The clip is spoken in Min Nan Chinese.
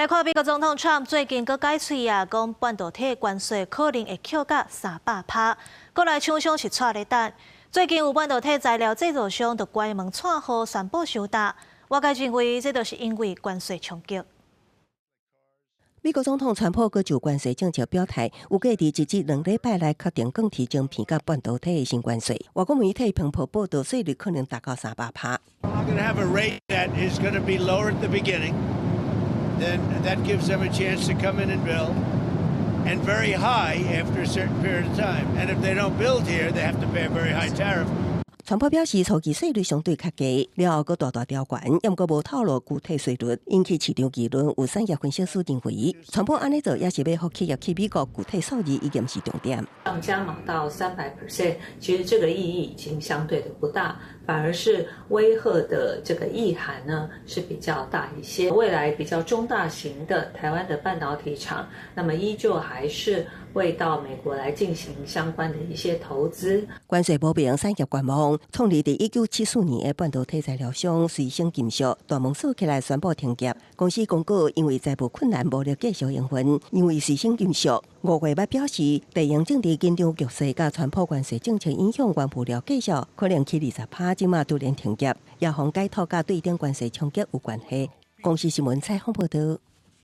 來看美國總統川普最近閣改喙啊，講半導體關稅可能會扣到300趴，國內廠商是掣咧等。最近有半導體材料製造商就關門掣號宣布收檔，外界認為這就是因為關稅衝擊。美國總統川普閣就關稅政策表態，預計佇1至2禮拜內確定鋼鐵晶片佮半導體的新關稅。外國媒體彭博報道，稅率可能達到300趴。 Then that gives them a chance to come in and build, and very high after a certain period of time. And if they don't build here, they have to pay a very high tariff. 川普表示，初期稅率相對較低，了後閣大大調懸，毋過無透露具體稅率，引起市場疑慮。有產業分析師認為，川普按呢做也是欲予企業去美國，具體數字已經毋是重點。加碼到300%，其實這個意義已經相對的不大，反而是威嚇的這個意涵呢是比較大一些。未來比較中大型的台灣的半導體廠，那麼依舊還是會到美國來進行相關的一些投資。關稅無明，產業觀望。創立佇1974年的半導體材料商瑞聲金屬大門鎖起來，宣布停業。公司公告，因為財務困難，無力繼續營運。因為瑞聲金屬5月捌表示，地緣政治緊張局勢佮川普關稅政策影響，原物料價格可能起20趴，這馬突然停業，也予解套佮對等關稅衝擊有關係。公視新聞採訪報道。